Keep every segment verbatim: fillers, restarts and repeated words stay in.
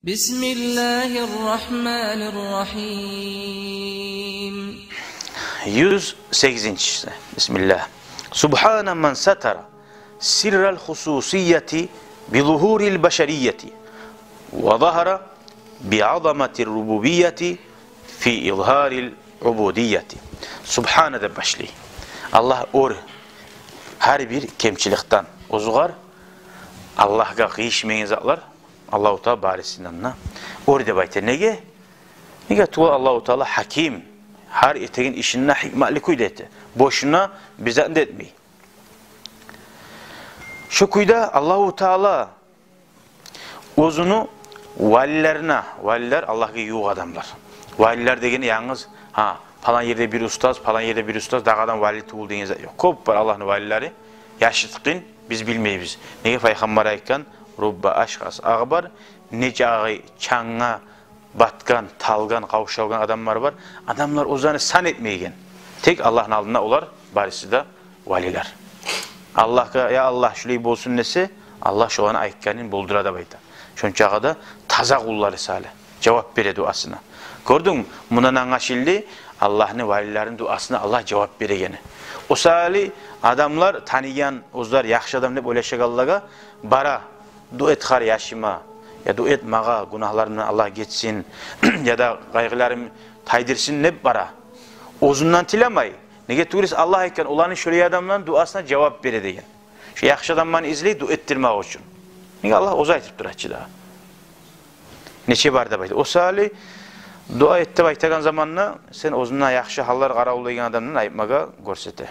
بسم الله الرحمن الرحيم. Юз сегизинчиси. Бисмиллагь. سبحان من ستر سر الخصوصية بظهور البشرية، وظهر بعظمة الربوبية في إظهار العبودية. Субгьана деп башлай. Аллагь оьр гьар бир кемчиликден, оьзюгер, Аллагьгъа къыйышмайгъан затлар, Аллагьу Таала барысындан да оьр деп айта. Неге? Неге тюгюл, Аллагьу Таала гьаким, гьар этеген ишин де гьикматлы кюйде эте. Бошуна бир затны да этмей. Шо кюйде Аллагьу Таала оьзюню валилерине, валилер — Аллагьгъа ювукъ адамлар. Валилер дегени янгыз, гьа, палан ерде бир устаз, палан ерде бир устаз, дагъы адам вали тюгюл деген зат ёкъ. Кёп бар Аллагьны валилери, яшыртгъын, биз билмейбиз. Неге, Пайхаммар айтгъан: رب أشخاص أغبر, нечакъы чангъа батгъан, талгъан, къавшалгъан адамлар бар. Адамлар оьзлени сан этмейген. Тек Аллагьны алдында олар барысы да валилер. Аллагьгъа: «Я Аллагь, шулай болсун», — десе, Аллагь шоланы айтгъанын болдура деп айта. Шончакъы да таза къуллары саялы жавап бере дуасына. Гёрдюнгмю? Мундан англашылды, Аллагьны валилерини дуасына Аллагь жавап берегени. О саялы адамлар таныйгъан, оьзлер яхшы адам деп ойлашагъанлагъа бара: «Дуа эт гьар яшыма, я дуа эт магъа, гюнагьларымдан Аллагь гечсин, я да къайгъыларым тайдырсын», — деп бара. Оьзюнден тилемей. Неге тюгюл эсе, Аллагь айтгъан, оланы, шолай адамланы дуасына жавап бере деген. Шо яхшы адамланы излей дуа этдирмек учун. Неге, Аллагь оьзю айтып тура чы дагъы. Нече бар деп айта. О саялы дуа эт деп айтагъан заманда сен оьзюнде яхшы гьаллар къаравуллайгъан адамдан айтмагъа гёрсете.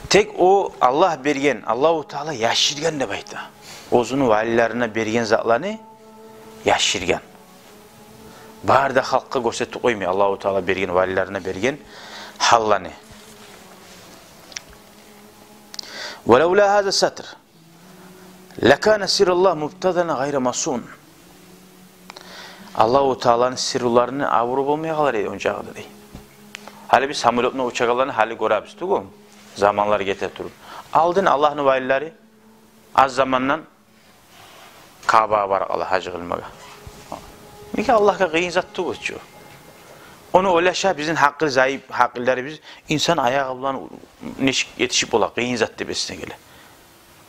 Тек о Аллагь берген, Аллагьу Таала яшыргъан деп айта. Оьзюню валилерине берген затланы яшыргъан. Бары да халкъгъа гёрсетип къоймай Аллагьу Таала берген, валилерине берген гьалланы. ولولا هذا الستر لكان سر الله مبتذلا غير مصون. Аллагьу Тааланы сырларыны абуру болмай къалар эди ончакъы да, дей. Гьали биз самолётну учагъанланы гьали гёребиз, тюгюлмю? Заманлар гете туруп. Алдын Аллагьны валилери аз замандан Каабагъа барып къала гьаж къылмагъа. Неге, Аллагьгъа къыйын зат тюгюл чю. Ону ойлаша бизин гьакъыл зайып, гьакъылларыбыз, инсан аягъы булан нечик етишип бола, къыйын зат деп эсине геле.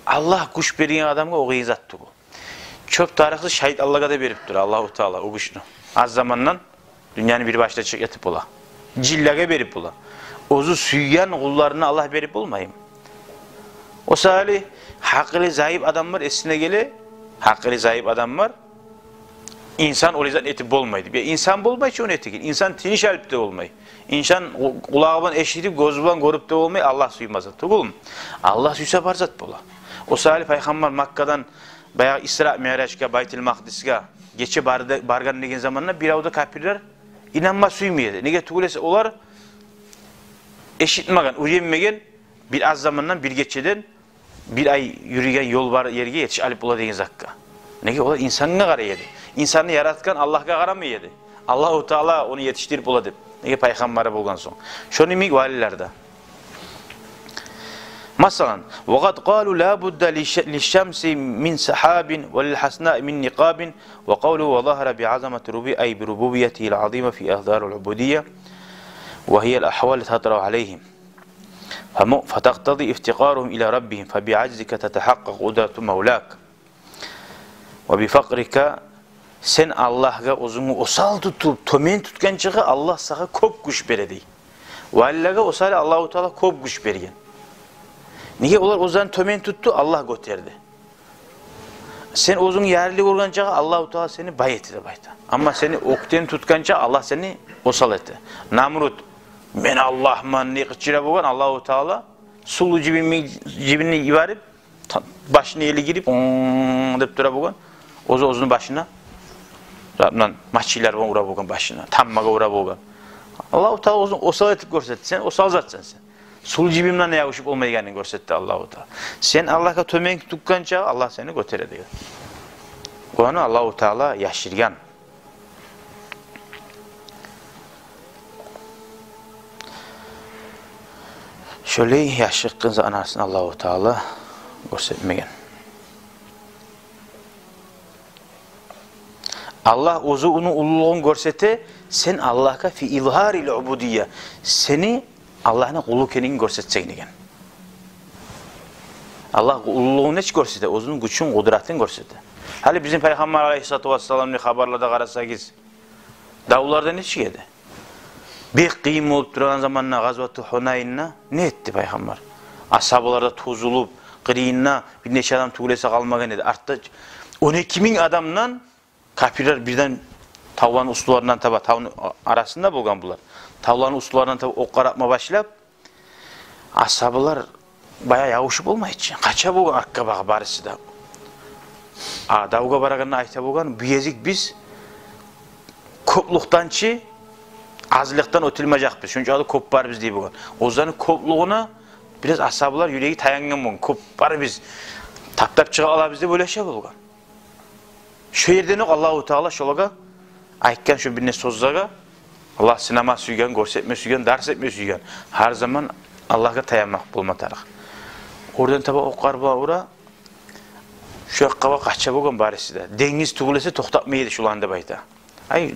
Аллагь гюч берген адамгъа о къыйын зат тюгюл. Чёп тарыкъсыз шайтанлагъа да берип тура Аллагьу Таала о гючню. Аз замандан дюньяны бир башына чыгъып гетип бола. Жинлеге берип бола. Оьзю сюйген къулларына Аллагь берип болмаймы? О саялы гьакъылы зайып адамлар эсине геле, гьакъылы зайып адамлар, инсан олай зат этип болмай деп. Я инсан болмай чы ону этеген, инсан тыныш алып да болмай. Инсан къу-, къулагъы булан эшитип, гёзю булан гёрюп де болмай, Аллагь сюймесе, тюгюлмю? Аллагь сюйсе, бар зат бола. О саялы Пайхаммар Маккадан баягъы Исра Миъражгъа, Байтул Макъдисге гече барды, баргъан деген заманда бирев де капирлер инанма сюймей эди. Неге тюгюл эсе, олар эшитмеген, уьйренмеген бир аз замандан, бир гечеден бир ай юрюген ёл бар ерге етишип алып бола деген затгъа. Неге, олар инсангъа къарай эди. Инсанны яратгъан Аллагьгъа къарамай эди. Аллагьу Таала ону етишдирип бола деп. Неге, пайхаммары болгъан сонг. Шону йимик валилер де. Масала, وقد قالوا لا بد للش-، للشمس من سحاب وللحسناء من نقاب، وقوله وظهر بعظمة ربوبي-، أي بربوبيته العظيمة في إظهار العبودية، وهي الأحوال تطرأ عليهم. فم-، فتقتضي افتقارهم إلى ربهم، فبعجزك تتحقق قدرة مولاك، وبفقرك, сен Аллагьгъа оьзюнгню осал тутуп, тёбен тутгъанчагъа Аллагь сагъа кёп гюч бере дей. Валилеге осал Аллагьу Таала кёп гюч берген. Неге, олар оьзлерин тёбен тутду, Аллагь гётерди. Сен оьзюнгню ярлы болгъанчагъа Аллагьу Таала сени бай эте деп айта. Амма сени оьктем тутгъанча Аллагь сени осал эте. Намрут, «Мен Аллагьман» деп къычыра болгъан, Аллагьу Таала сулу жибинни, жибинни йиберип, та-, башына эли гирип, «Онг» деп тура болгъан. Оьзю оьзюню башына, мундан, мачитлер булан ура болгъан башына, тамбагъа ура болгъан. Аллагьу Таала оьзюн осал этип гёрсетди. Сен осал затсан сен. Сулу жибин булан ябушуп болмайгъанын гёрсетди Аллагьу Таала. Сен Аллагьгъа тёбен тутгъанча Аллагь сени гётере деген. Ону Аллагьу Таала яшыргъан. Шолай яшыртгъын затны арасын Аллагьу Таала гёрсетмеген. Аллагь оьзю ону уллулугъун гёрсете, сен Аллагьгъа фи изгьарил убудия, сени Аллагьны къулу экенингни гёрсетсенг деген. Аллагь уллулугъун нечик гёрсете? Оьзюню гючюн, къудратын гёрсете. Гьали бизин Пайхаммар алайгьиссалату вассаламны хабарларда къарасагъыз, давларда нечик эди? Бек къыйын болуп турагъан заманда, Гъазвату Гьунайнда не этди Пайхаммар? Асгьабалар да тозулуп, къырыйында бир нече адам тюгюл эсе къалмагъан эди. Артда он эки минг адамдан капирлер бирден тавланы уьстлеринден таба, тавну арасында болгъан булар, тавланы уьстлеринден таба окълар атма башлап, асгьабалар баягъы ябушуп болмай чы, къача болгъан артгъа багъып барысы да. А давгъа барагъанда айта болгъан: «Бу гезик биз кёплюкден чи азлыкъдан оьтюлмежекбиз, шунчакъы да кёп барбыз», – дей болгъан. Оьзлени кёплюгюне бираз асгьабалар юреги таянгъан болгъан, кёп барбыз, таптап чыгъа алабыз деп ойлаша болгъан. Шо ерден окъ Аллагьу Таала шолагъа айтгъан шо бир нече сёзлеге: Аллагь сынама сюйген, гёрсетме сюйген, дарс этме сюйген, гьар заман Аллагьгъа таянмакъ болма тарыкъ. Ордан таба окълар бла ура, шо якъгъа къача болгъан барысы да. Денгиз тюгюл эсе токътатмай эди шоланы деп айта. Ай,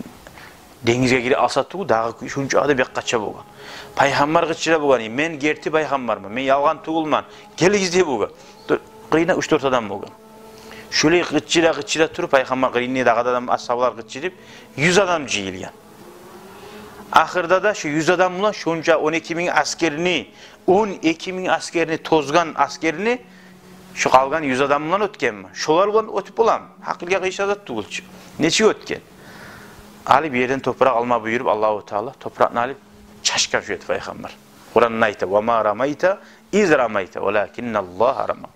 денгизге гире алса тюгюл, дагъы шунчакъы да бек къача болгъан. Пайхаммар къычыра болгъан: «Мен герти пайхаммарман, мен ялгъан тюгюлмен, гелигиз», – дей болгъан. Къырыйында уьч-дёрт адам болгъан. Шолай къычыра-къычыра туруп, Пайхаммар къырыйында дагъы да адам, асгьабалар къычырып, юз адам жыйылгъан. Ахырда да шо юз адам булан шонча он эки минг асгерни, он эки минг асгерни, тозгъан асгерни, шо къалгъан юз адам булан оьтгенми? Шолар булан оьтюп боламы? Гьакъылгъа къыйышагъан зат тюгюл чю. Нечик оьтген? Алып ерден топуракъ алма буюруп Аллагьу Таала, топуракъны алып чачгъан шо ерде Пайхаммар. Къуранда айта: «Ва ма рамайта из рамайта, валакинналлагьа рама».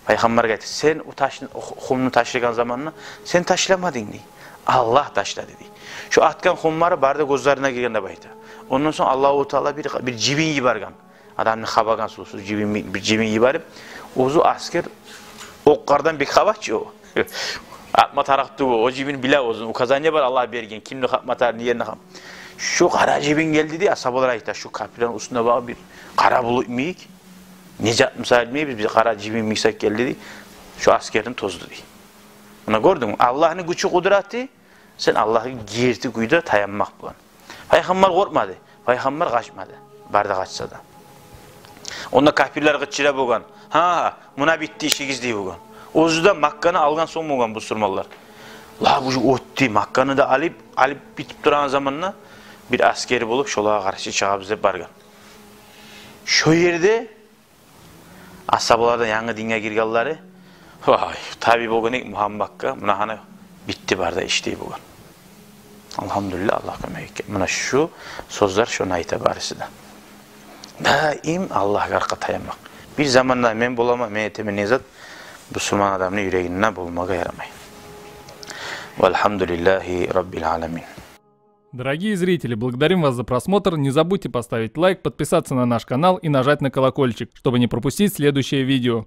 Пайхаммаргъа айта: «Сен о ташны, о хумну ташлагъан заманда сен ташламадынг, – дей, – Аллагь ташлады», – дей. Шо атгъан хумлары бары да гёзлерине гирген деп айта. Ондан сонг Аллагьу Таала бир, бир жибин йиберген. Адамны хабагъан сувсуз жибин, бир жибин йиберип, оьзю асгер окълардан бек хаба чы о. Атма тарыкъ тюгюл, о жибин биле оьзюню, указание бар Аллагь берген, кимни атма тарыкъ, не ерни хап. Шо къара жибин гелди дей, асгьабалар айта, шо капирлени уьстюне багъып бир къара булут йимик, не зат буса билмейбиз, бир къара жибин йимик зат гелди дей, шо асгерни тозду дей. Муна гёрдюнгмю? Аллагьны гючю, къудраты, сен Аллагьгъа герти кюйде таянмакъ булан. Пайхаммар къоркъмады, Пайхаммар къачмады, бары да къачса да. Онда капирлер къычыра болгъан: «Гьа, гьа, муна битди ишигиз», – дей болгъан. Оьзю де Макканы алгъан сонг болгъан бусурманлар. Ла бу оьтдю, Макканы да алып, алып битип турагъан заманда бир асгер болуп, шолагъа къаршы чыгъабыз деп баргъан. Шо ерде асгьабалардан янгы динге гиргенлери: «Вай, таби болгъан эдик Мугьаммадгъа, муна гьана битди бары да иш», – дей болгъан. Алгьамдулиллагь, Аллагь кёмек этген. Муна шу сёзлер шону айта барысы да. Даим Аллагьгъа аркъа таянмакъ. Бир заманда мен боламан, мен этемен не зат, бусурман адамны юрегинде болмагъа ярамай. Валгьамдулиллагьи раббил аламин. Дорогие зрители, благодарим вас за просмотр. Не забудьте поставить лайк, подписаться на наш канал и нажать на колокольчик, чтобы не пропустить следующее видео.